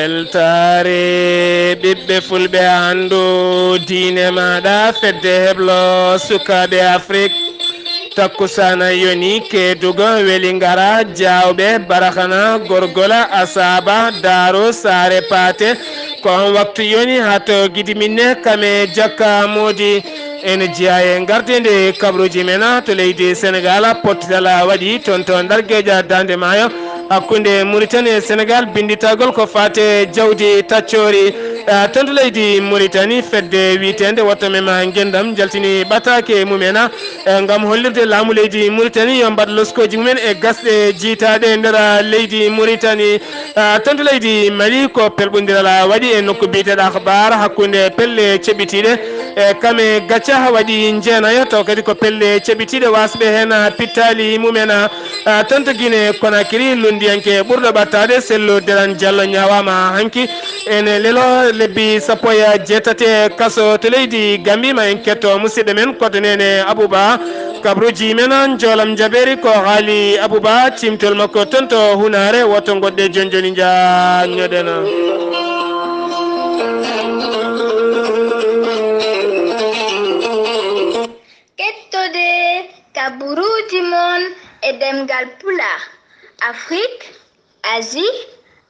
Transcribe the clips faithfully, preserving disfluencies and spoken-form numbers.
Weltaare ɓiɓɓe fulɓe, anndu diine maaɗa, fedde heblo sukaaɓe Afrik. Takkusaana yoni, Keedugo, Welingara, Jaawɓe, Barahana, Gorgola, Asaaba, Daaro, Saare Paate. Ko on waktu yoni haa to Gidi Minne, Kame, Jakka, Moodi. Ene jeyaa e ngardeende kabaruuji men to leydi Senegaal. Pottital waɗi toon to Ndar Geeja, Daande Maayo, hakkunde Muritani e Senegaal. Binnditagol ko faate jawdi taccoori, eh, toon to leydi Muritani. Fedde wiyeteende Wotto Mema Ngenndam jaltini ɓataake mum en, eh, ngam hollirde laamu leydi Muritani yo mbaɗ loskooji mum en e gasɗe jiytaaɗe e nder leydi Muritani. Ah, toon to leydi Mali, ko pelɓondiral waɗi e nokku biyeteeɗo Akhbar, hakkunde pelle ceɓitiiɗe, e Kame, Gacca waɗi jeenayo, taw kadi ko pelle ceɓitiiɗe, waasɓe heen pittaali mum en. Ah, toon to Guinée Conakry, lunndiyanke ɓurɗo ɓattaade, Sello Derane Diallo, ñaawaama hanki ene leloo lebbi sappo e jeetati e kaso. To leydi Gambie, ma en ketto musidɗo men Koddo Nene Abouba. Kabaruuji men, Njoolam Jabeeri, ko Haali Abouba, ciimtol makko toon to Hunaare. Wotto ngoɗɗe jooni jooni, njaanñoɗen. Kettode kabaruuji mon e ɗemngal Pulaar, Afrik, Asie,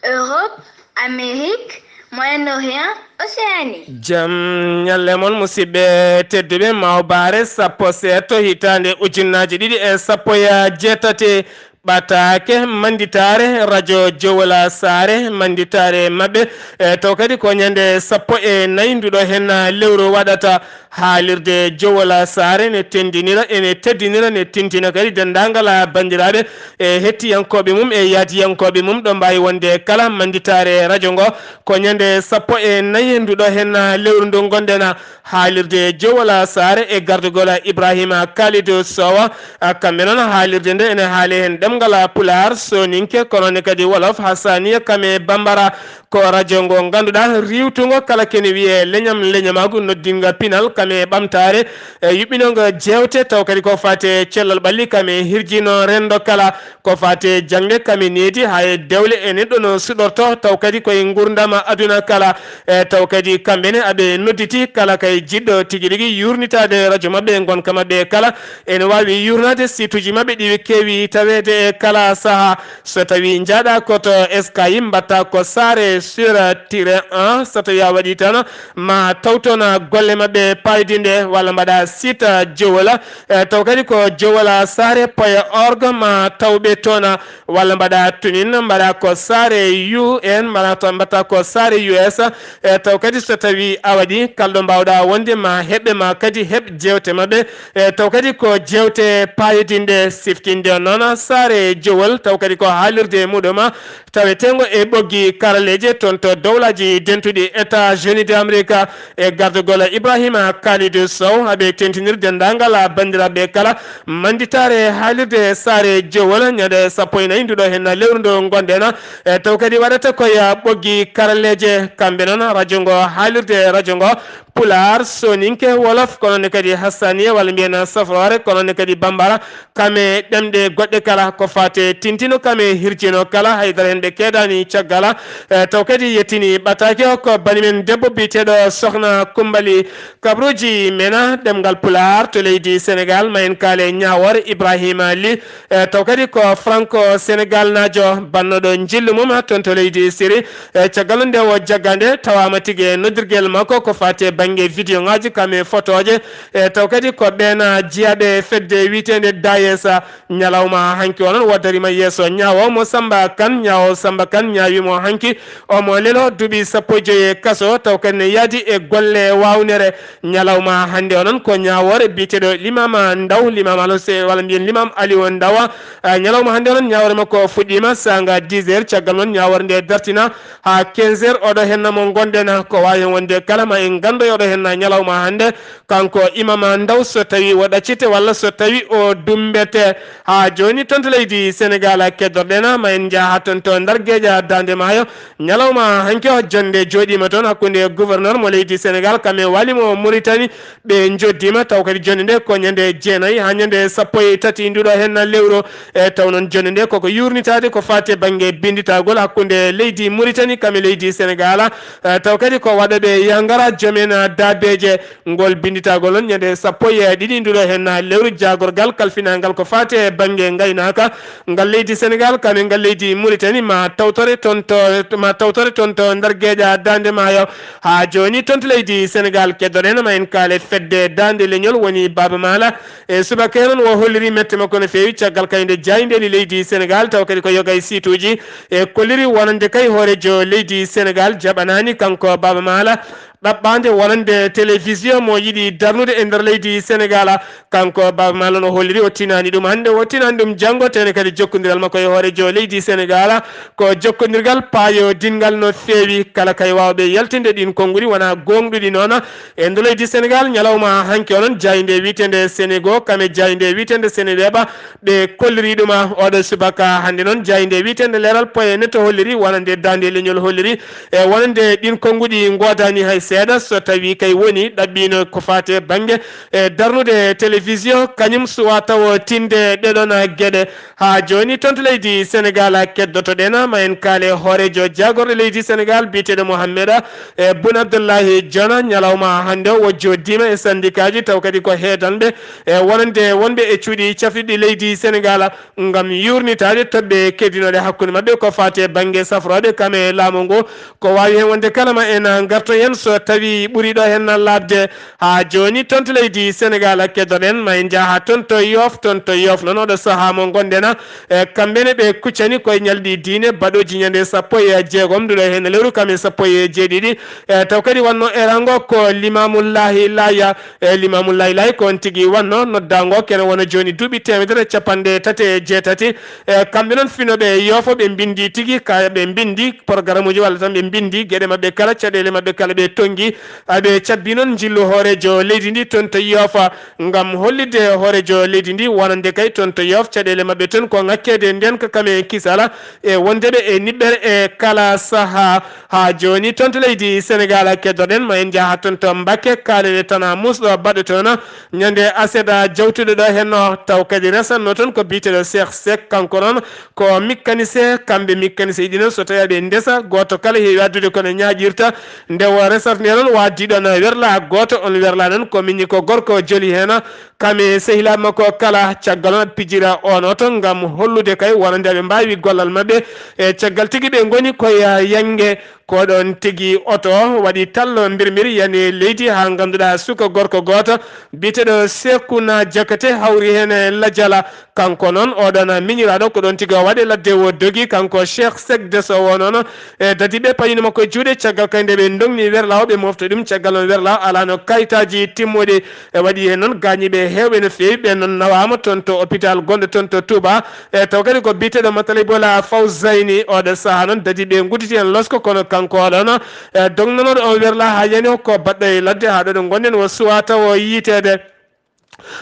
Europe, Amérique, Moyen-Orient, Océanie. Jam ñalle mon, musidɓe tedduɓe. Mawbaare sappo seeɗa hitaande ujunnaaji ɗiɗi e sappo e jeetati, ɓataake mannditaare rajo Jowola Saare, mannditaare maɓɓe, e taw kadi ko ñande sappo e nayi nduɗo heen lewru waɗata. Haalirde Jowola Saare ne tenndinira, ene teddinira, ne tintina kadi denndaangal banndiraaɓe e hettiyankooɓe mum e yaadiyankooɓe mum ɗo mbaawi wonde kala. Mannditaare rajo ngo ko ñande sappo e nayi nduɗo heen lewru ndu ngonɗen. Haalirde Jowola Saare e gardagol Ibrahima Kalidou Sow. A, kamɓe noon, haalirde nde ene haale heen ɗemngal Pulaar, Sooninke, kono ne kadi Wolof, Hassaniya, Kame, Bambara. Ko rajo ngo ngannduɗaa riiwtungo kala kene wiyee leñam leñamaagu, noddinga pinal Kame, ɓamtaare, e yuɓɓinongo jeewte, taw kadi ko faate cellal ɓalli Kame, hirjino renndo kala. Ko faate jaŋde Kame, needi haa e dewle e neɗɗo no suɗorto, taw kadi koye nguurndam aduna kala. E taw kadi kamɓe ne aɓe nodditi kala kay jiɗɗo tigi rigi yuurnitaade rajo maɓɓe, ngonka maɓɓe kala ene waawi yuurnaade situuji maɓɓe ɗi keewi taweede e kala sahaa. So tawii njaaɗa ko to Sky, mbaɗta ko Saare sur tire un. So tawii a waɗi tan, ma taw toon golle maɓɓe paayodinɗe, walla mbaɗa site Jowola, e taw kadi ko jowola saare point org, ma taw ɓe toon, walla mbaɗa tunin, mbaɗa ko Saare U N, mbaɗa to, mbaɗta ko Saare U S. E taw kadi so tawii a waɗi, kala ɗo mbaawɗa wonde, ma heɓɓe ma kadi heɓ jeewte maɓɓe. E taw kadi ko jeewte paayodinɗe, siftinde noon Saare Jowol, taw kadi ko haalirde muɗum taweteengo e ɓoggi karalleeje toon to Dowlaaji Dentuɗi, États-Unis d'Amérique, e gardagol Ibrahima Kalidou Sow. Aɓe tentinir denndaangal banndiraaɓe kala mannditaare haalirde Saare Jowol ñande sappo e nayi nduɗo heen lewru ndu ngonɗen. E taw kadi waɗata ko e ɓoggi karalleeje, kamɓe noon, rajo ngo, haalirde rajo ngo, Pulaar, Sooninke, Wolof, kono ne kadi Hassaniya, walla mbiyen Safroore, kono ne kadi Bambara, Kame, ɗemɗe goɗɗe kala. Ko faate tintino Kame, hirjino kala, haydara heen ɓe keedaani caggal. E, taw kadi yettini ɓataake o ko bani men debbo biyeteeɗo Sohna Kumbali. Kabaruuji men ɗemngal Pulaar to leydi Senegaal, ma en kaale ñaawoore Ibrahima Ly. E, taw kadi ko Franco Senegal naajo, bannooɗo njillu mum toon to leydi Siri. E, caggal nde o jaggande, tawaama tigi e noddirgel makko ko faate bannge video ŋaaji, kam e fotooje. E, taw kadi ko ɓeen jiyaaɓe fedde wiyeteende Dayesa. Ñalawma hanki o noon, o darima yeeso ñaawo mo Samba Kan, ñaawo Samba Kan ñaawi mo hanki, omo lelo duuɓi sappo e joyi e kaso, taw kadi ne yaadi e golle waawnere. Ñalawma hannde o noon ko ñaawoore biyeteeɗo Limama Ndaw, Limam Alose, walla mbiyen Limam Aliou Ndawa. Ah, ñalawma hannde o noon ñaawoore makko fuɗɗiima saanga dix heures, caggal noon ñaawoore nde dartina haa quinze heures. Oɗo henna mo ngonɗen, ko waawi heen wonde kala, ma en nganndo Oɗo hen na ñalawma hannde, kanko Imama Ndaw, so tawi o ɗaccite walla so tawi o dumbete. Haa jooni toon to leydi Senegal keddorɗen, ma en njaha toon to Ndar Geeƴa Daande Maayo. Ñalawma hanki o, jonnde jooɗiima toon hakkunde gouverneur mo leydi Senegal, kam e waali mo Mauritanie. Ɓe njoddiima, taw kadi jonnde nde ko ñande jeenayi haa ñande sappo e tati nduɗo hen na lewru. E taw noon jonnde nde koko yuurnitaade ko faati e bannge binnditagol hakkunde leydi Mauritanie kam e leydi Senegal. E taw kadi ko waɗooɓe yangara, joom en daabeeje. Ngol binnditagol noon ñande sappo e ɗiɗi nduɗo hen na lewru, jaagorgal kalfinangal ko faati e bannge ngaynaaka ngal leydi Senegal kam e ngal leydi Mauritanie ma tawtore toon to, ma tawtore toon to Ndar Geeƴa Daande Maayo. Haa jooni toon to leydi Senegal keddoɗen, ma en kaale fedde Daande Leñol woni Baaba Maala. E subaka noon o holliri mette makko no feewi caggal kayde jaayndeeli leydi Senegal, taw kadi ko yoga e siituuji e kolliri wonande kay hooreejo leydi Senegal jaɓanaani kanko Baaba Maala ɗaɓɓaande wonande télévision mo yiɗi darnude e nder leydi Senegal. Kanko Baaba Maal noon o holliri o tinaani ɗum hannde, o tinaani ɗum janngo, tene kadi jokkondiral makko e hooreejo leydi Senegal ko jokkondirgal paayodinngal no feewi. Kala kay waawɓe yaltinde ɗiin konnguɗi wonaa gooŋɗuɗi noon e nder leydi Senegal, ñalawma hanki o noon jaaynde wiyeteende Senego kam e jaaynde wiyeteende Seneweb ɓe kolliri ɗum. Oɗo subaka hannde noon jaaynde wiyeteende Leeral Poye Net holliri wonande Daande Leñol holliri e wonande ɗiin konnguɗi ngoodaani hay seeɗa, so tawi kay woni ɗaɓɓiino ko faati e bannge e darnude télévision, kañum suwa tawo tinde ɗeɗon geɗe. Haa jooni toon to leydi Senegal keddotoɗen, ma en kaale hooreejo jaagorɗo leydi Senegal biyeteeɗo Mohamed e Boun Abdallahi Dionne, ñalawma hannde o, o joddiima e sandikaaji, taw kadi ko heedanɓe e wonande wonɓe e cuuɗi cafrirɗi leydi Senegal ngam yuurnitaade toɓɓe keddinooɗe hakkunde maɓɓe ko faati e bannge safrooɓe kam e laamu ngu. Ko waawi heen wonde kala, ma en ngarto heen so tawi ɓuri ɗo heen laaɓde. Haa jooni toon to leydi Senegal keddoɗen, ma en njaha toon to Yoof, toon to Yoof noon oɗo sahaa mo ngonɗen, e kamɓe ne ɓe kuccani koye ñalɗi diine baɗooji ñande sappo e jeegom nduɗo heen lewru kam e sappo e jeeɗiɗi. E taw kadi wonno erango ko Limamullahi Laaya, e Limamullahi Laay ko on tigi wonno noddaango kene wona jooni duuɓi teemedere e capanɗe tati e jeetati. E kamɓe noon finooɓe e Yoof ɓe mbinndi tigi, ka ɓe mbinndi porogaramuuji walla tan ɓe mbinndi geɗe maɓɓe kala, caɗeele maɓɓe kala ɓe tonngi. Aɓe cabbi noon njillu hooreejo leydi ndi toon to Yoof ngam hollitde hooreejo leydi ndi wonande kay toon to Yoof caɗeele maɓɓe toon ko ŋakkeede ndeenka kam e kisal e wondeɓe e niɓɓere e kala sahaa. Haa jooni toon to leydi Senegal keddoɗen, ma en njaha toon to Mbakke, kaalen e Tana Muusɗo baɗɗo toon ñande aset jawtuɗo ɗo heen o, taw kadi resanno toon ko biyeteeɗo Cheikh Seck, kanko noon ko mécanicien, kamɓe mécanicien ɗi noon so tawi aɓe ndesa, gooto kala heewi addude kono ñaaƴirta. Nde o resata nde noon, o addi ɗoon werla gooto, on werla noon ko miñi ko gorko joli heen, kam e sehilaaɓe makko kala. Caggal noon aɓe pijira on oto ngam hollude kay wonande aɓe mbaawi gollal maɓɓe. E caggal tigi ɓe ngoni koye yannge. Ko ɗoon tigi oto waɗi tallo mbirmir yani leydi haa ngannduɗaa suka gorko gooto biyeteeɗo Sekuna Jakate hawri heen e lajala. Kanko noon, oɗon miñiraaɗo, ko ɗoon tigi o waɗi ladde o dogi, kanko Cheikh Seck Deso o noon. E dadiiɓe payini makko e juuɗe, caggal kay nde ɓe ndogni werlaawo, ɓe mofta ɗum, caggal noon werlaawo alaano kayitaaji timmuɗi. E waɗi heen noon gaañiiɓe heewɓe no feewi, ɓeen noon nawaama toon to hôpital gonɗo toon to Touba. E taw kadi ko biyeteeɗo Matalibola Fawzayni, oɗo sahaa noon dadiiɓe ngudditi heen losko, kono kanko oɗon, e dognanooɗo on werlaa haa yani o ko baɗɗo e ladde, haa ɗo ɗo ngonɗen o suwaa taw o yiiteede.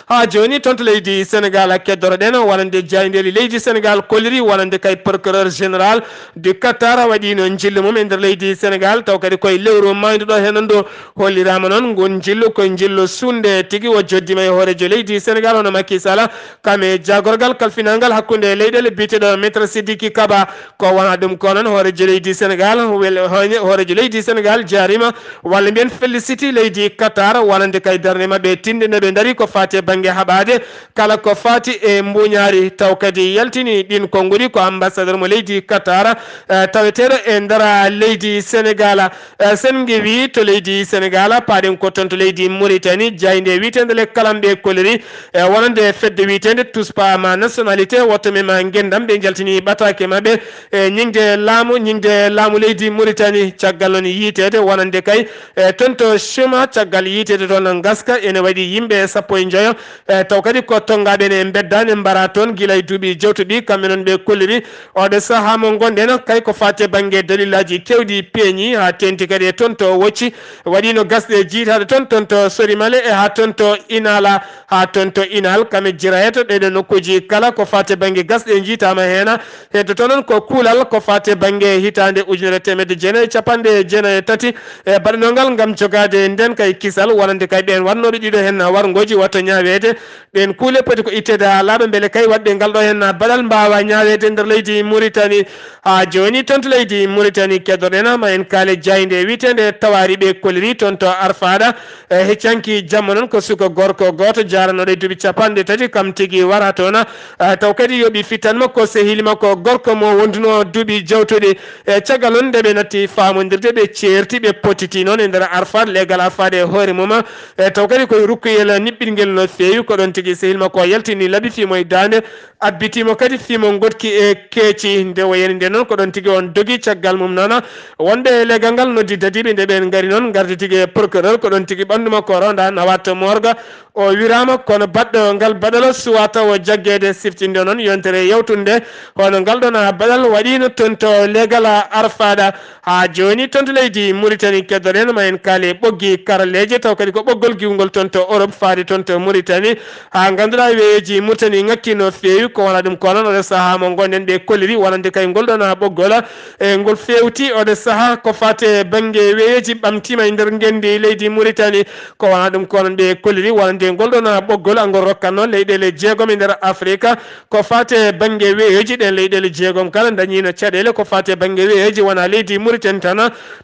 Haa jooni toon to leydi Senegal keddoroɗen wonande jaayndeeli leydi Senegal kolliri wonande kay procureur général du Qatar waɗiino njillu mum e nder leydi Senegal, taw kadi koye lewru maayndo ɗo heen ɗo holliraama noon ngun njillu ko njillu suunde tigi o joddiima e hooreejo leydi Senegal hono Macky Sall, kam e jaagorgal kalfinangal hakkunde leyɗeele biyeteeɗo Maître Sidiki Kaba. Ko wonaa ɗum ko noon hooreejo leydi Senegal, wel-, hooreejo leydi Senegal jaariima walla mbiyen fellisiti leydi Qatar wonande kay darnde maɓɓe tinde nde ɓe ndarii ko faati e bannge haɓaade kala ko faati e mbuuñaari, taw kadi yaltini ɗiin konnguɗi ko ambassadeur mo leydi Qatar, eh, taweteeɗo e nder leydi Senegal. Eh, sen ngewi to leydi Senegal, paaɗen ko toon to leydi Mauritanie, jaaynde wiyeteende Le Kalam ɓe kolliri, eh, wonande fedde wiyeteende Tuspa ma nationalité, woto mema ngenndam, ɓe njaltini ɓataake maɓɓe, e ñiŋde laamu, ñiŋde laamu leydi Mauritanie, caggal noon yiiteede wonande kay, e toon to Chuma, caggal yiiteede toon ngaska, ene waɗi yimɓe sappo e joyo. E taw kadi ko tonngaɓe ne mbedda ne mbara toon gila e duuɓi jawtuɗi, kamɓe noon ɓe kolliri oɗo sahaa mo ngonɗen kay ko faati e bannge dalillaaji keewɗi peeñi, haa teenti kadi e toon to Wocci, waɗiino gasɗe jiytaaɗe toon, toon to Sorimale e haa toon to Inala, haa toon to Inal, kame jirayat ɗeɗo nokkuuji kala ko faati e bannge gasɗe jiytaama heen. Heddoto noon ko kuulal ko faati e bannge hitaande ujunere teemedde jeenayi e capanɗe jeenayi e tati, e baɗanongal ngam jogaade nden kay kisal, wonande kay ɓeen waɗnooɓe ɗiɗo heen warngooji watta ñaaweede. Ɗeen kuule poti ko itteede haa laaɓa mbele kay waɗɓe ngal ɗo heen baɗal mbaawa ñaaweede nder leydi Muritani. Haa jooni toon to leydi Muritani keddoɗen ma en kaale jaaynde wiyeteende Tawaari ɓe kolliri toon to Arfaada. E heccanki jamma noon ko suka gorko gooto jaaranooɗo e duuɓi capanɗe tati, kam tigi wara toon. E taw kadi yooɓi fittan makko sehil makko gorko mo wondunoo duuɓi jawtuɗi. E caggal noon nde ɓe natti faamondirde, ɓe ceerti, ɓe pottiti noon e nder Arfaad, leegal Arfaad e hoore mum. E taw kadi koye rukkuyel niɓɓirngel no feewi, ko ɗoon tigi sehil makko yaltini laɓi fii mo e daande, abbiti mo kadi fii mo ngoɗki e keeci. Nde o yani nde noon, ko ɗoon tigi on dogi. Caggal mum noon, wonɓe e leegal ngal noddi dadiiɓe, nde ɓeen ngari noon, ngardi tigi e procureur, ko ɗoon tigi ɓanndu makko ronda nawat morgue. O wiraama, kono baɗɗo ngal baɗal suwaa taw jaggeede. Siftinde noon yontere yawtunde, hono ngal ɗoon baɗal waɗiino toon to leegal Arfaada. Haa jooni toon to leydi Muritani keddoɗen ma en kaale ɓoggi karalleeje, taw kadi ko ɓoggol giwngol toon to Europe faade toon to Muritani. Haa ngannduɗaa weeyeeji Muritani ŋakki no feewi, ko wona ɗum ko noon oɗo sahaa mo ngonɗen ɓe kolliri wonande kay ngol ɗoon ɓoggol. E ngol feewti oɗo sahaa ko faati e bannge weeyeeji ɓamtiima e nder ngenndi leydi Muritani. Ko wona ɗum ko noon ɓe kolliri wonande ngol ɗoon ɓoggol, angol rokkatnoo leyɗeele jeegom e nder Afrika. Ko faati e bannge weeyeeji ɗeen leyɗeele jeegom kala ndañiino caɗeele ko faati e bannge weeyeeji, wona leydi Muritani tan.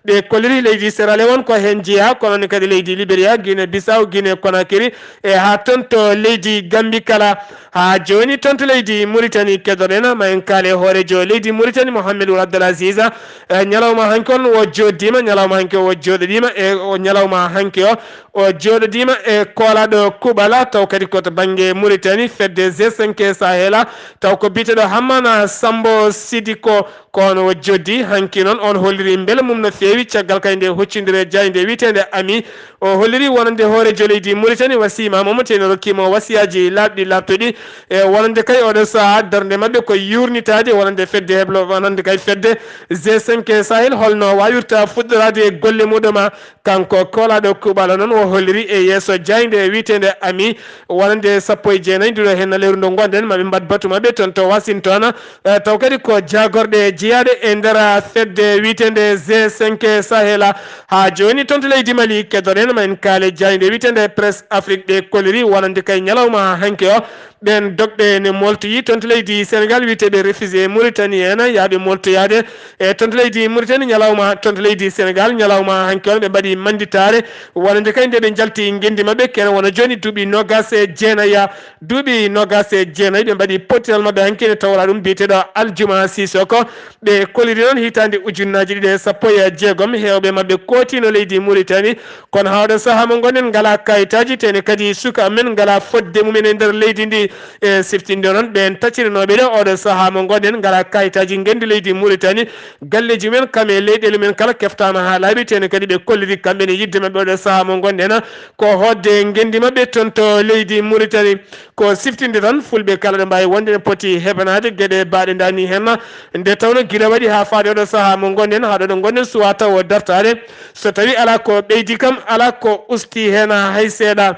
Ɓe kolliri leydi Sierra Leone ko heen jeyaa, kono noon kadi leydi Liberia, Guinée Bissau, Guinée Conakry, e haa toon to leydi Gambie kala. Haa jooni toon to leydi Muritani keddoɗen ma en kaale hooreejo leydi Muritani Mohamed Ould Abdel Aziz. E ñalawma hanki on o jooɗdiima, ñalawma hanki o jooɗodiima e o ñalawma hanki o, o jooɗodiima e koolaaɗo kuuɓal, taw kadi ko to bannge Muritani, fedde G cinq Sahel, taw ko biyeteeɗo Hammana Sambo Sidiko, ko on o jooɗdi. Hanki noon on holliri mbele mum no feewi caggal kay nde huccondire jaaynde wiyeteende Ami. O holliri wonande hooreejo leydi Muritani wasiima mum, teno rokkiima wasiyaaji laaɓɗi laaɓtuɗi. E wonande kay oɗo sahaa darnde maɓɓe ko yuurnitaade wonande fedde heblo, wonande kay fedde G cinq Sahel, holno waawirta fuɗɗoraade e golle muɗum. Kanko koolaaɗo kuuɓal noon o holliri e yeeso jaaynde wiyeteende Ami wonande sappo e jeenayi nduɗo heen lewru ndu ngonɗen, maɓe mbaɗ batu maɓɓe toon to Washington. E taw kadi ko jaagorɗe jeyaaɗe e nder fedde wiyeteende G cinq Sahel. Haa jooni toon to leydi Mali keddoɗen ma en kaale jaaynde wiyeteende Presse Afrique ɓe kolliri wonande kay ñalawma hanki o. Ɓeen dogɓe ne mooltoyi toon to leydi Sénégal, wiyeteeɓe réfugié Mauritanie en, yaaɓe mooltoyaade e toon to leydi Mauritanie ñalawma, toon to leydi Sénégal ñalawma hanki on, ɓe mbaɗi mannditaare wonande kay nde ɓe njalti ngenndi maɓɓe, kene wona jooni duuɓi noogaas e jeenayi. Duuɓi noogaas e jeenayi ɓe mbaɗi pottital maɓɓe hanki ne tawra ɗum biyeteeɗo Aljuma Sisoko. Ɓe kolliri noon hitaande ujunnaaji ɗiɗi e sappo e jeegom, heewɓe maɓɓe kootino leydi Mauritanie. Kono haa oɗo sahaa mo ngonɗen ngalaa kayitaaji, tene kadi suka men ngalaa fodde mumen e nder leydi ndi. E siftinde noon ɓeen taccirinooɓe ɗe oɗo sahaa mo ngonɗen ngalaa kayitaaji ngenndi leydi Muritani. Galleeji mumen kam e leyɗeele mumen kala keftaama haa laaɓi, tene kadi ɓe kolliri kamɓe ne yiɗde maɓɓe oɗo sahaa mo ngonɗen ko hootde ngenndi maɓɓe toon to leydi Muritani. Ko siftinde tan fulɓe kala ɗo mbaawi wonde ne poti heɓanaade geɗe baaɗe ndaani heen. Nde tawno gila waɗi haa faade oɗo sahaa mo ngonɗen, haa ɗo ɗo ngonɗen suwaa taw o dartaade. So tawi alaa ko ɓeydi kam, alaa ko usti heen hay seeɗa.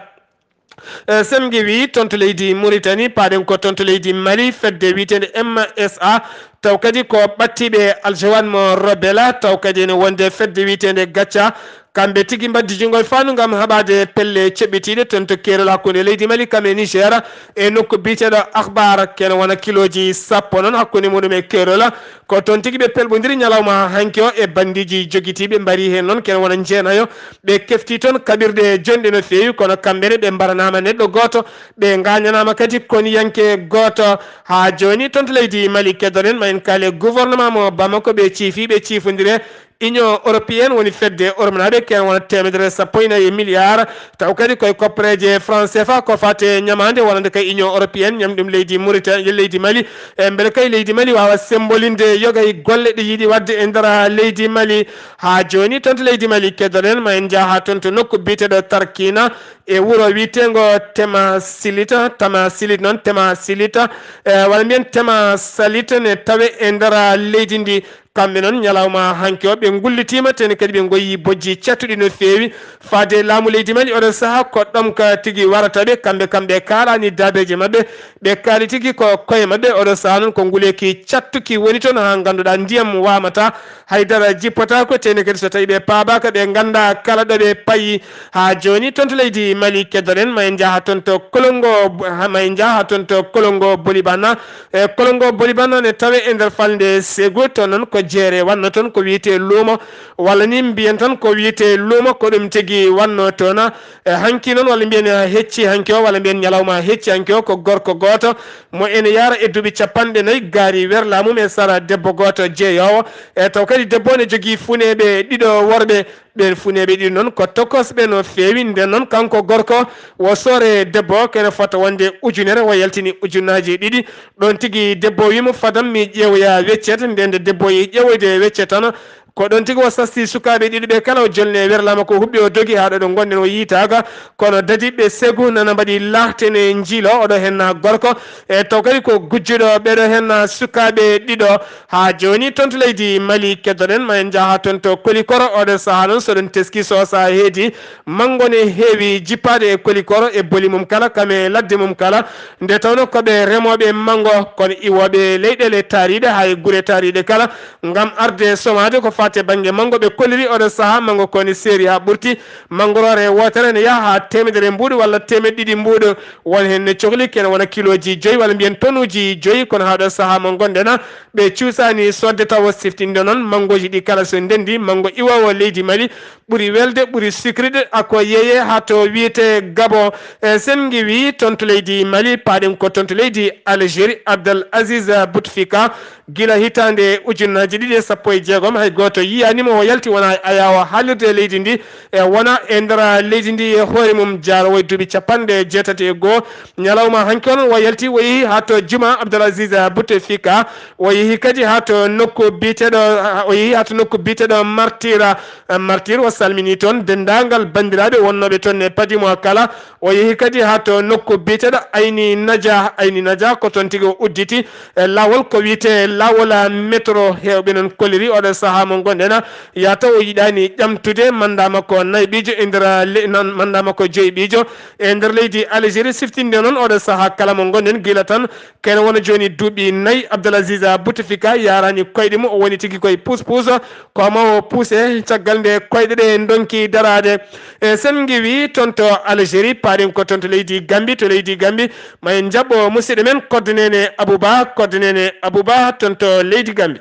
E, Semgi wi toon to leydi Mauritanie, paaɗen ko toon to leydi Mali, fedde wiyeteende M S A, taw kadi ko ɓattiiɓe Aljawad mo Robela, taw kadi ene wonde fedde wiyeteende Gacca. Kamɓe tigi mbaddi junngo e faandu ngam haɓaade pelle ceɓɓitiiɗe toon to keerol hakkunde leydi Mali kam e Niger, e nokku biyeteeɗo Akhbar, kene wona kilooji sappo noon hakkunde muɗum e keerol. Ko toon tigi ɓe pelɓondiri ñalawma hanki o e banndiiji jogitiiɓe, mbari heen noon kene wona jeenayo. Ɓe kefti toon kaɓirɗe jonɗe no feewi, kono kamɓe ne ɓe mbaranaama neɗɗo gooto, ɓe ngaañanaama kadi koniyanke gooto. Haa jooni toon to leydi Mali keddoɗen ma en kaale gouvernement mo Bamako, ɓe ciifi, ɓe ciifondire Union européenne woni fedde Europe naaɓe, ken wona teemedere sappo e nayi milliard. Taw kadi koye koppereeje franc C F A ko fate ñamaande wonande kay Union européenne, ñam ɗum leydi Mauritanie, leydi Mali. E mbele kay leydi Mali waawa sembolinde yoga e golle ɗe yiɗi waɗde e nder leydi Mali. Haa jooni toon to leydi Mali keddoɗen, ma en njaha haa toon to nokku biyeteeɗo Tarkina e wuro wiyeteengo Tema Silita, Tama Silita noon, Tema Silita, e walla mbiyen Tema Salita ne tawe e nder leydi ndi. Kamɓe noon, ñalawma hanki o, ɓe ngullitiima, tene kadi ɓe ngoyii bojji cattuɗi no feewi. Faade laamu leydi Mali, oɗo saha ko ɗomka tigi warata ɓe, kamɓe, kamɓe kaalani daabeeje maɓɓe, ɓe kaali tigi ko koye maɓɓe, oɗo saha noon ko nguleeki cattuki woni toon, haa ngannduɗaa ndiyam waamata, haydara jippotaako, tene kadi so tawii ɓe paabaaka, ɓe ngannda kala ɗo ɓe payi. Haa jooni toon to leydi Mali keddoɗen, ma en njaha toon to Kolongo, ma en njaha toon to Kolongo Bolibana, E Kolongo Boliban noon e tawe e nder falnde Segu, to noon ko jeere wanno toon ko wiyetee luumo, walla ni mbiyen tan ko wiyetee luumo, ko ɗum tigi wanno toon. E hanki noon, walla mbiyen hecci hanki o, walla mbiyen ñalawma hecci hanki o, ko gorko gooto mo ene yaara e duuɓi capanɗe nayi, gaari werla mum e sara debbo gooto jeeyoowo. E taw kadi debbo ne jogii funeeɓe ɗiɗo worɓe, ɓeen funeeɓe ɗiɗo noon ko tokosɓe no feewi. Nden noon kanko gorko wo soore debbo o kene fota wonde ujunere, wo yaltini ujunnaaji ɗiɗi. Ɗoon tigi debbo o wiimo fadam mi ƴeewoya weccet. Nden nde debbo o yehi ƴeewoyde weccet tan, ko ɗoon tigi o sasti sukaaɓe ɗiɗo ɓe kala, o jolni e werla makko, huɓɓi o dogi haa ɗo ɗo ngonɗen o yiytaaka. Kono dadiiɓe Segu nana mbaɗi laahte ne njiilo oɗo henna gorko. E taw kadi ko gujjuɗo ɓeɗo henna sukaaɓe ɗiɗo. Haa jooni toon to leydi Mali keddoɗen, ma en njaha toon to Kolikoro. Oɗo sahaa noon so ɗon teski so sahaa heedi, manngo ne heewi jippaade e Kolikoro e boli mum kala, kam e ladde mum kala. Nde tawnoo ko ɓe remooɓe manngo, kono iwooɓe leyɗeele taariiɗe haa e gure taariiɗe kala, ngam arde somaade ko faati e bannge manngo, ɓe kolliri oɗo sahaa manngo ko ne seeri haa ɓurti. Manngoroore wootere ne yaha haa teemedere mbuuɗu walla teemeɗɗe ɗiɗi mbuuɗu. Won heen ne cohli kene wona kilooji joyi walla mbiyen tonuuji joyi, kono haa ɗo sahaa mo ngonɗen, ɓe cuusaani soodde tawo. Siftinde noon, manngooji ɗi kala so ndenndi, manngo iwoowo leydi Mali ɓuri welde, ɓuri sikirde, ako yeeyee haa to wiyetee Gabon. E sen ngiwii toon to leydi Mali, paaɗen ko toon to leydi Algérie, Abdel Aziz Bouteflika, gila hitaande ujunnaaji ɗiɗi e sappo e jeegom, hay gooto yiyaani mo o yalti wona e ayaawo haalirde e leydi ndi, e wona e nder leydi ndi e hoore mum, jaaroowo e duuɓi capanɗe jeetati e goo. Ñalawma hanki o noon o yalti, o yehi haa to juma Abdel Aziz Bouteflika, o yehi kadi haa to nokku biyeteeɗo, o yehi haa to nokku biyeteeɗo Martira. Martir o salmini toon denndaangal banndiraaɓe wonnooɓe toon e Padimo kala. O yehi kadi haa to nokku biyeteeɗo Ayni Naja. Ayni Naja ko toon tigi o udditi e laawol ko wiyetee laawol, ah, metro. Heewɓe noon kolliri oɗo sahaa mo ngonɗen, ah, yaa taw o yiɗaani ƴamtude mannda makko nayɓiijo e nder, ah, le-, nan-, mannda makko joyɓiijo e nder leydi Algérie. Siftinde noon oɗo sahaa kala mo ngonɗen gila tan kene wona jooni duuɓi nayi, Abdel Aziz Bouteflika yaaraani koyɗe mum, o woni tigi koye puus-puus, ko ma o puuse caggal nde koyɗe ɗe ndonki daraade. E sen ngiwii toon to Algérie, paaɗen ko toon to leydi Gambie, to leydi Gambie, ma en njaɓɓo musidɗo men Koddo Nene Abouba, Koddo Nene Abouba toon to leydi Gambie.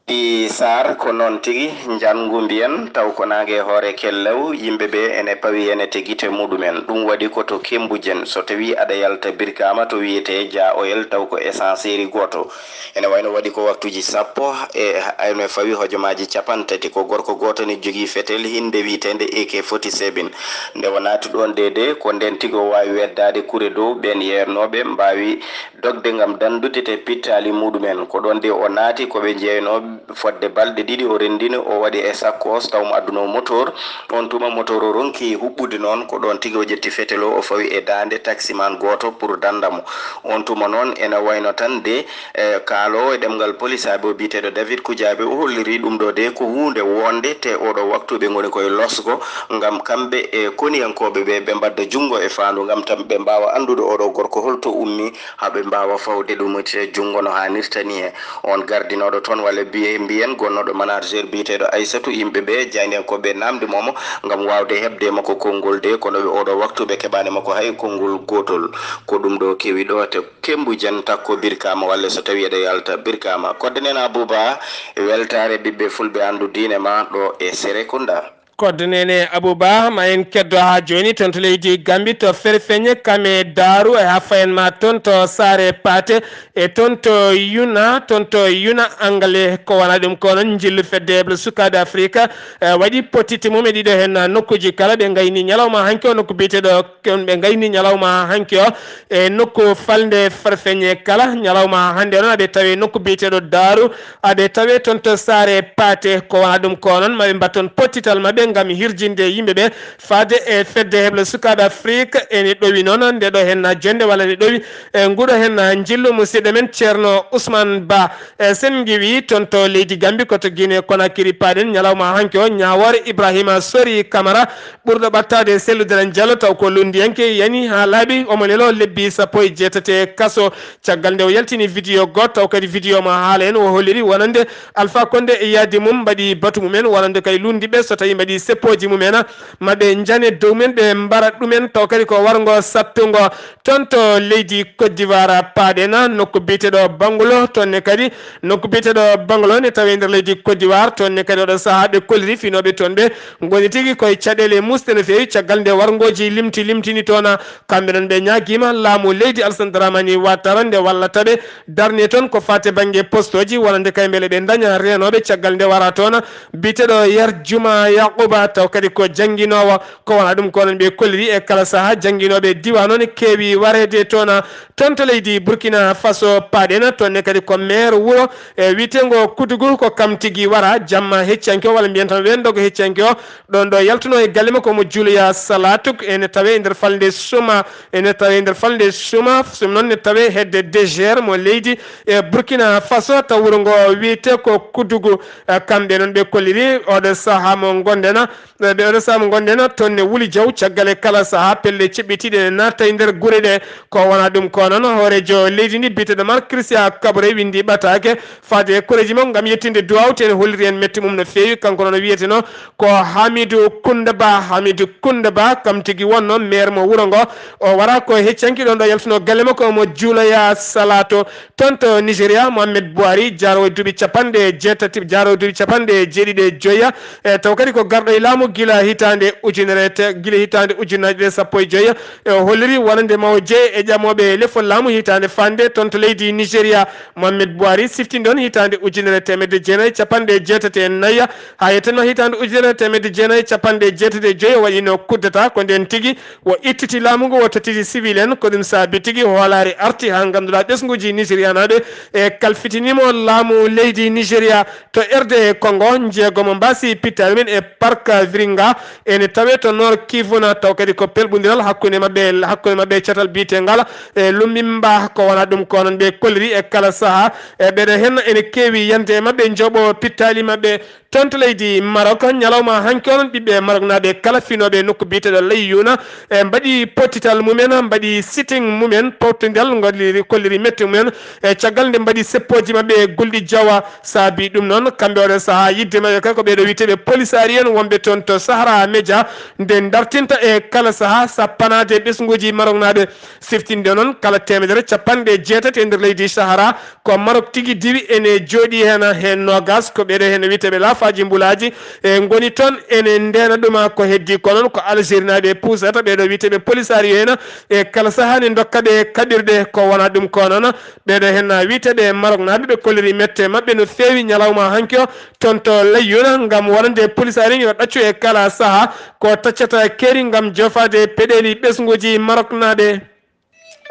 Ɗi Saar, ko noon tigi, njanngu mbiyen, taw ko naange e hoore kellaw, yimɓe ɓe ene pawi ene te gite muɗumen. Ɗum waɗi ko to Kembujen, so tawii aɗa yalta Birkaama to wiyetee Jaa Oyel, taw ko esanseeri gooto. Ene wayno waɗi ko waktuuji sappo e ene fawi hojomaaji capanɗe tati. Ko gorko gooto ne jogii fetel hinnde wiyeteende A K forty-seven. Nde o naati ɗoon de de, ko ndeen tigi o waawi weddaade kure dow ɓeen yeernooɓe mbaawi dogde ngam danndude te pittaali muɗumen. Ko ɗoon de o naati, ko ɓe njeeynoo fodde balɗe ɗiɗi, o renndini, o waɗi e sakkoos, taw mo addunoo motoor. Oon tuma motoor o ronki huɓɓude noon, ko ɗoon tigi o ƴetti fetel o, o fawi e daande taksimaan gooto pour dannda mo. Oon tuma noon ene wayno tan de, e kaaloowo e ɗemngal polisaaɓe o biyeteeɗo David Kujaabe, o holliri ɗum ɗo de ko huunde woonde, te ooɗo waktu ɓe ngoni koye losgo ngam kamɓe e koniyankooɓe ɓe, ɓe mbadda junngo e faandu ngam tan ɓe mbaawa anndude ooɗo gorko hol to ummii, haa ɓe mbaawa fawde ɗum e junngo no haanirta nii. E oon gardinooɗo toon, walla biye mbiyen gonnooɗo manager biyeteeɗo Aysatu, yimɓe ɓe jaayndiyankooɓe ɓe naamndimoo mo ngam waawde heɓde e makko konngol de, kono ɓe ooɗo waktu ɓe keɓaani makko hay konngol gootol. Ko ɗum ɗo kewi ɗo te Kembujen takko Birkaama, walla so tawii eɗa yalta Birkaama. Kodde Nene Abouba, weltaare ɓiɓɓe fulɓe anndu diine ma ɗo e Serekunda. Koddo Nene Abouba, ma en keddo haa jooni toon to leydi Gambi, to Ferfeñe, Kame, Daaru, e haa fayen ma toon to Saare Paate, e toon to Yuna, toon to Yuna Angale. Ko wona ɗum ko noon njillu fedde heble sukaaɓe Afrika, e, waɗi pottitte mum e ɗiɗo heen nokkuuji kala. Ɓe ngayni ñalawma hanki o nokku biyeteeɗo, ɓe ngayni ñalawma hanki o e nokku falnde Ferfeñe kala. Ñalawma hannde o noon aɓe tawi nokku biyeteeɗo Daaru, aɓe tawe toon to Saare Paate. Ko wona ɗum ko noon, maɓe mbaɗ toon pottital maɓɓe ngam hirjinde yimɓe ɓe faade e fedde heble sukaaɓe Afrik. Ene ɗowi noon nde ɗo heen jonde walla ne ɗowi e nguɗo heen njillu musidɗo men Ceerno Ousmane Ba. E sen ngiwi toon to leydi Gambi, ko to Guinée Conakry paaɗen ñalawma hanki o, ñaawoore Ibrahima Sori Camara, ɓurɗo ɓattaade e Cellou Dalein Diallo, taw ko lunndiyanke, yani haa laaɓi, omo neloo lebbi sappo e jeetati e kaso. Caggal nde o yaltini vidéo goɗɗo, taw kadi vidéo mo haala en, o holliri wonande Alpha Condé e yaadi mum mbaɗi batu mumen, wonande kay lunndiiɓe so tawi mbaɗi seppooji mumen, maɓe njane dow men, ɓe mbara ɗumen, taw kadi ko warngo sattungo. Toon to leydi Côte d'Ivoire paaɗen, nokku biyeteeɗo Bangulo, toon ne kadi, nokku biyeteeɗo Bangulo ne tawi e nder leydi Côte d'Ivoire, toon ne kadi oɗo sahaa ɓe kolliri finooɓe toon ɓe ngoni tigi koye caɗeele muusɗe no feewi, caggal nde warngooji limti limtini toon. Kamɓe noon ɓe ñaagiima laamu leydi Alassane Dramane Ouattara nde wallata ɓe darne toon ko faati bannge postooji, wonande kay mbele ɓe ndaña reenooɓe caggal nde wara toon. Biyeteeɗo Yar Juma Yaquba, taw kadi ko jannginoowo, ko wona ɗum ko noon ɓe kolliri e kala sahaa, jannginooɓe diiwaan o ne keewi wareede toon. Toon to leydi Burkina Faso paaɗen, toon ne kadi ko maire wuro e wiyeteengo Kudugu, ko kam tigi wara jamma heccanke o, walla mbiyen tan weendogo heccanke o, ɗoon ɗo yaltunoo e galle makko mo Juliya Salatuk, ene tawee e nder falnde Suma, ene tawee e nder falnde Suma, ɗum noon ne tawee hedde D G R mo leydi e Burkina Faso, taw wuro ngo wiyetee ko Kudugu. Eh, kamɓe noon ɓe kolliri oɗo sahaa mo ngonɗen, eh, ɓe oɗo sahaa mo ngonɗen, toon ne wuli jaw caggal e kala sahaa pelle ceɓɓitiiɗe ne naata e nder gure ɗe. Ko wona ɗum ko noon, hooreejo leydi ndi biyeteeɗo Marc Christian Kaboré winndi ɓataake faade e koreeji makko ngam yettinde duwaaw, te ene holliri en mette mum no feewi. Kanko noon o wiyeteno ko Hamidou Kounda Ba. Hamidou Kounda Ba kam tigi wonno maire mo wuro ngo. O wara ko e heccanki ɗoon ɗo yaltuno galle makko mo Juulaya Salato. Toon to Nigeria, Mohamed Buhari, jaarowo e duuɓi capanɗe jeetati, jaarowo e duuɓi capanɗe jeeɗiɗi e joya, e taw kadi ko garɗo e laamu gila hitaande ujunere te-, gila hitaande ujunnaaje ɗiɗi e sappo e joya. E o holliri wonande mawo jeyi e ƴamooɓe lefol laamu hitaande fande toon to leydi Nigeria. Mohamed Buhari siftinde on hitaande ujunere teemedde jeenayi capanɗe jeetati e nayi, haa yettanma hitaande ujunere teemedde jeenayi capanɗe jeetati e joyi, o waɗino coup d'État. Ko ndeen tigi o ittiti laamu ngu, o tottiti civil en. Ko ɗum saabi tigi hoolaare arti haa ngannduɗaa ɓesnguuji Nigerianaaɓe e kalfitinimo laamu leydi Nigeria. To R D Congo, njeego mo mbaasi pittaali men e Parc Viringa, ene tawee to Nord Kivu na, taw kadi ko pelɓondiral hakkunde maɓɓe, hakkunde maɓɓe e catal biyetengal e Lumbimba. Ko wona ɗum ko noon ɓe kolliri e kala sahaa. E ɓeɗo heen ene keewi yande e maɓɓe, njooɓo pittaali maɓɓe. Toon to leydi Maroc, ñalawma hanki onon ɓiɓɓe Maroknaaɓe kala finooɓe nokku biyeteeɗo Layyuna, e mbaɗi pottital mumen, mbaɗi sitting mumen, powtodal ngolliri, kolliri mette mumen, e caggal nde mbaɗi seppooji maɓɓe e gulɗi jawa. Saabi ɗum noon, kamɓe oɗo sahaa yidde maɓɓe kay ko ɓeeɗo wiyeteeɓe polisaari en wonɓe toon to Sahara Media, nde dartinta e kala sahaa sappanaade ɓesnguuji Maroknaaɓe. Siftinde noon, kala teemedere capanɗe jeetati e nder leydi Sahara, ko Maroc tigi diwi ene jooɗi heen, heen noogas, ko ɓeeɗo heen wiyeteeɓe laafaaji mbulaaji, e ngoni toon ene ndeena ɗuma. Ko heddi ko noon ko Algérie naaɓe puusata ɓeeɗo wiyeteeɓe polisario heen, e kala sahaa ne ndokka ɓe kaɓirɗe. Ko wona ɗum ko noon, ɓeeɗo heen wiyeteeɓe Maroc naaɓe ɓe kolliri mette maɓɓe no feewi ñalawma hanki o toon to Layyuna ngam wonande polisario yo ɗaccu e kala sahaa ko taccata keeri ngam joofaade peɗeeli ɓesnguuji Maroc naaɓe.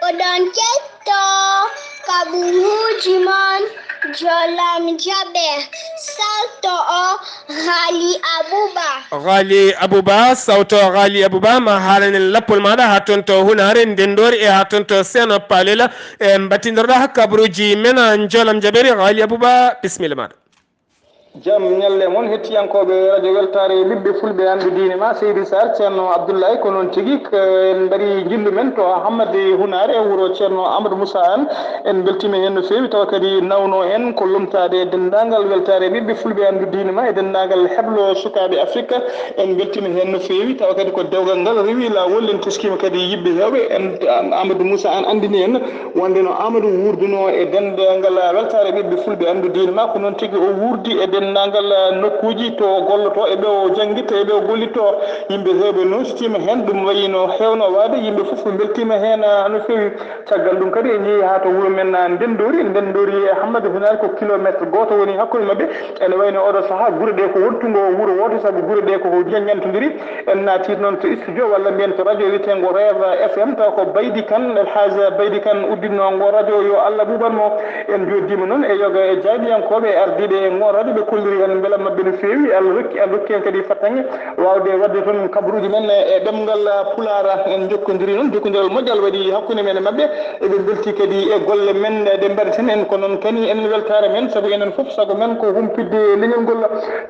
Oɗon ketto kaɓuuji mon, jolam jaɓe, salto o Ghali Abouba. Ghali Abouba, sawto Ghali Abouba, ma haalanen lappol maaɗa haa toon to Hunaare, Ndenndoori e haa toon to Seeno Paalela, e mbattindoɗaa kabaruuji men, jolam jaɓeeri Ghali Abouba, bisimilla maaɗa. Jam ñalle mon, hettiyankooɓe Radio Weltaare Ɓiɓɓe Fulɓe Anndu Diine ma, Seydi Sarr, Ceerno Abdullahi, ko noon tigi, ko en mbaɗi njillu men to Hammadi Hunaare, wuro Ceerno Amadou Moussa Anne. En mbeltiima heen no feewi, tawa kadi nawno en ko lomtaade e denndaangal Weltaare Ɓiɓɓe Fulɓe Anndu Diine ma e denndaangal heblo sukaaɓe Afrik. En mbeltiima heen no feewi, tawa kadi ko dewgal ngal rewi laawol, en teskiima kadi yiɓɓe heewɓe. En, Amadou Moussa Anne anndini en wonde no Amadou wuurduno e denndaangal Weltaare Ɓiɓɓe Fulɓe Anndu Diine ma, ko noon tigi o wuurdi e Denndaangal nokkuuji to o gollotoo e ɓe o janngitta e ɓe o gollittoo, yimɓe heewɓe nootitiima heen. Ɗum wayi no heewnoo waade, yimɓe fof mbeltiima heen no feewi. Caggal ɗum kadi en njehii haa to wuro men Ndenndoori. Ndenndoori e Hammada Hunaari ko kilomeetre gooto woni hakkunde maɓɓe. Ene wayi no ooɗoo sahaa gure ɗee ko wontungo wuro wooto, sabu gure ɗee ko ña-, ñantondiri. En naatii noon to studio walla mbiyen to radio wiyeteengo Reva F M, taw ko Baydi Kan, El Hadj Baydi Kan udditnoo ngo radio, yo Allah ɓuuɓan mo. En njooɗiima noon e yoga e jaaɓiyankooɓe e ardiiɓe e ngo radio, ɓe kolliri en mbelamma maɓɓe no feewi. Allah rokki, Allah rokki en kadi fartaŋŋe waawde waɗde toon kabaruuji men e ɗemngal Pulaar. En njokkondirii noon, jokkondiral moƴƴal waɗi hakkunde men e maɓɓe. Eɓe mbeltii kadi e golle men ɗe mbaɗeten en, ko noon kadi enen weltaare men, sabu enen fof sago men ko humpitde leñol ngol.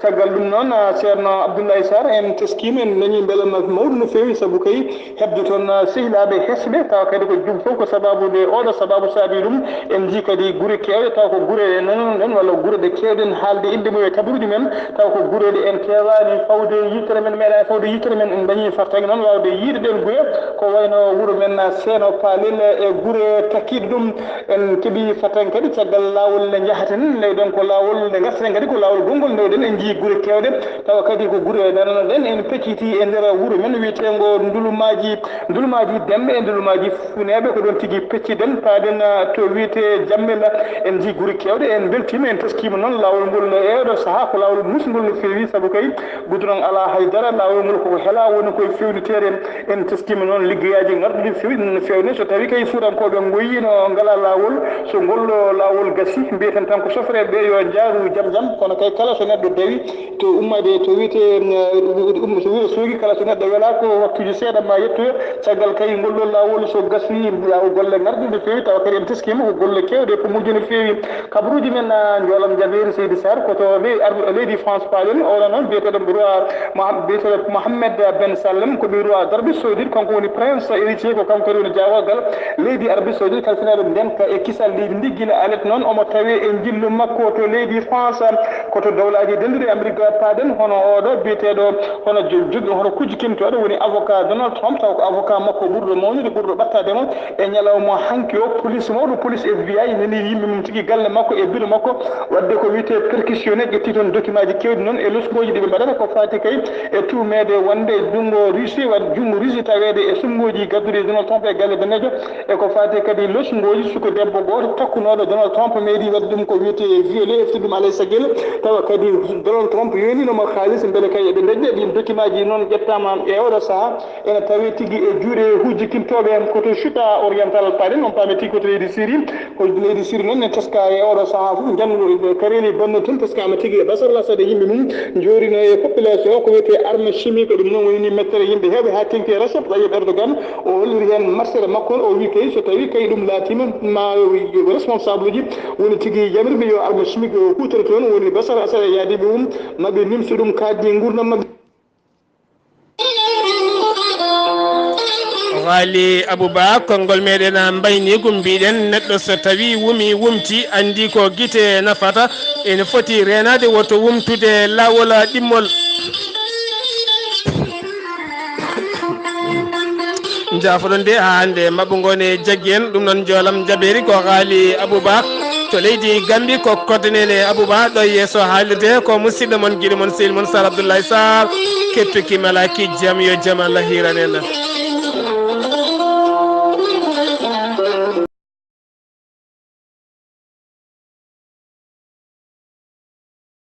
Caggal ɗum noon, a, Ceerno Abdoulaye Sarr, en teskiima, en dañii mbelamma mawɗo no feewi, sabu kay heɓde toon, a, sehilaaɓe hesɓe, tawa kadi ko jum fof ko sabaabu nde, ooɗo sabaabu saabii ɗum. En njii kadi gure keewɗe, tawa ko gure ɗe nanoɗen walla gure ɗe keewɗen haalde innde mum e kabaruuji men, tawa ko gure ɗe en keewaani fawde yiytere men, meeɗaani fawde yiytere men. En dañii fartaŋŋe noon waawde yiyde ɗeen gure, ko wayno wuro men Seeno Paalel e gure takkiiɗe ɗum. En keɓii fartaŋŋe kadi caggal laawol nde njahaten, nde ɗon ko laawol nde ngartaten kadi ko laawol gonngol nde ɗen. En njii gure keewɗe, tawa kadi ko gure nanonoɗen. En peccitii e nder wuro men wiyeteengo Ndulumaaji, Ndulumaaji Demɓe e Ndulumaaji Funeeɓe, ko ɗoon tigi pecciɗen, paaɗen, ah, to wiyetee Jammela. En njii gure keewɗe, en mbeltiima, en teskiima noon laawol ngol e oɗo sahaa ko laawol musngol no feewi, sabu kay gudron alaa hay dara, laawol ngol koko helaa, woni koye feewniteede. En teskiima noon liggeyaaji ngarɗuɗi feewɗi no feewne, so tawii kay fuutankooɓe ngoyiino ngalaa laawol, so ngol ɗo laawol gasii, mbiyeten tan ko sofreeɓe ɓe yo njaaru jam jam, kono kay kala so neɗɗo dawi to ummaade to wiyetee, um, um, so wuro soogi, kala so neɗɗo welaa ko waktuuji seeɗa ma yettoyo, caggal kay ngol ɗo laawol so gasii, laawol golle ngarɗuɗi no feewi, tawa kadi en teskiima ko golle keewɗe, ko moƴƴi no feewi. Kabaruuji men, ah, njoolam jabeeri Seydi Sarr, ko to le-, ar-, leydi France paaɗen, oɗo noon biyeteeɗo roi Moha-, biyeteeɗo Mohammed Ben Salem, ko ɓii roi d'Arabie Saoudite, kanko woni prince héritier, ko kanko kadi woni jaagorgal leydi Arabie Saoudite, kalfinaaɗo ndenka e kisal leydi ndi, gila alet noon omo tawee e njillu makko to leydi France, ko to Dowlaaji Dennduɗi Amérique paaɗen, hono oɗo biyeteeɗo, hono jo-, jogi-, hono kujjikintooɗo woni avocat Donald Trump, taw ko avocat makko ɓurɗo mawnude, ɓurɗo ɓattaade mo. E ñalawma hanki o, police mawɗo, police F B I, nani yimɓe mum tigi galle makko e bureau makko, wadde ko wiyetee perquisitionné, ƴetti toon dokimaaji keewɗi noon e losngooji ɗi ɓe mbaɗata ko faati kay e tuumeede wonde junngo Russie, waɗ junngo Russie taweede e suɓngooji gadduɗi e Donald Trump e galle daneejo, e ko faati kadi losngooji suka debbo gooto takkunooɗo Donald Trump meeɗi waɗde ɗum ko wiyetee violé, efti ɗum alay saggel, tawa kadi Donald Trump yooniino mo kaalis mbele kay eɓe ndañde. Ɗiin dokimaaji noon ƴettaama e oɗo sahaa. Ene tawee tigi e juuɗe hujjikintooɓe en ko to Chuta Oriental paaɗen, on paami tigi ko to leydi Syrie. Ko leydi Syrie noon ne teska e oɗo sahaa fof, njanngu kareeli bonno tun teskaama tigi e Basar al-Assad e yimɓe mum, njooɗiino e population o ko wiyetee arme chimique, ɗum noon woni ni mettere yimɓe heewɓe haa teŋti e Recep Tayyip Erdogan. O holliri heen marsere makko on, o wii kay so tawii kay ɗum laatiima ma responsable uji woni tigi yamirɓe yo arme chimique o huutore toon, woni Basar al-Assad e yaadiiɓe mum, maɓe nimsa ɗum kaaɗdi nguurndam maɓɓe. Waali Abou Ba, konngol meɗen mbaynigu, mbiɗen neɗɗo so tawi wumi wumti, andi ko gite nafata, ene foti reenade, woto wumtude laawol ɗimmol. Jaafoɗon de haa hannde maɓɓungo ne jaggi en. Ɗum noon, njoolam jabeeri ko Haali Abouba to leydi Gambi, ko koddanene Abouba ɗo yeeso haalirde, ko musidɗo mon, giɗo mon, sehil mon Sar Abdoulaye Sarr. Kettuki malaki jam, yo jam Allah hiran en.